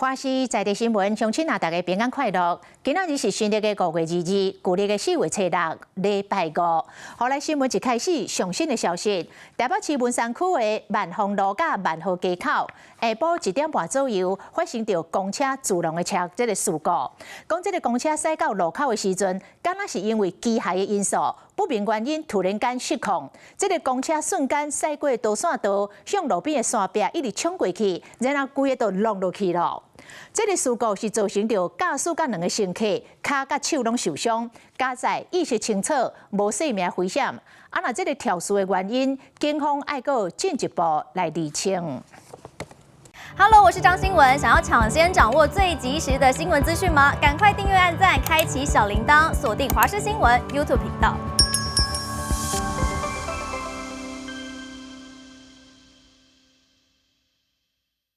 華視在地新聞，鄉親啊，大家平安快樂。今仔日是新曆的5月22，舊曆的4月初6，禮拜五。予來新聞一開始，上新的消息，台北市文山區的萬豐路佮萬和街口，下晡1點半左右發生著公車自撞的車這个事故。講這个公車駛到路口的時陣，敢若是因為機械的因素，不明原因突然間失控，這个公車瞬間駛過導線道，向路邊的山壁一直衝過去，然後規个就挵落去囉。這个事故是造成著駕駛佮兩个乘客跤佮手攏受傷，佳哉意識清楚，無生命危險。啊，若這个肇事的原因，警方愛閣進一步來釐清。 Hello，我是張新文，想要搶先掌握最及時的新聞資訊嗎？趕快訂閱、按讚、開啟小鈴鐺，鎖定華視新聞 YouTube 頻道。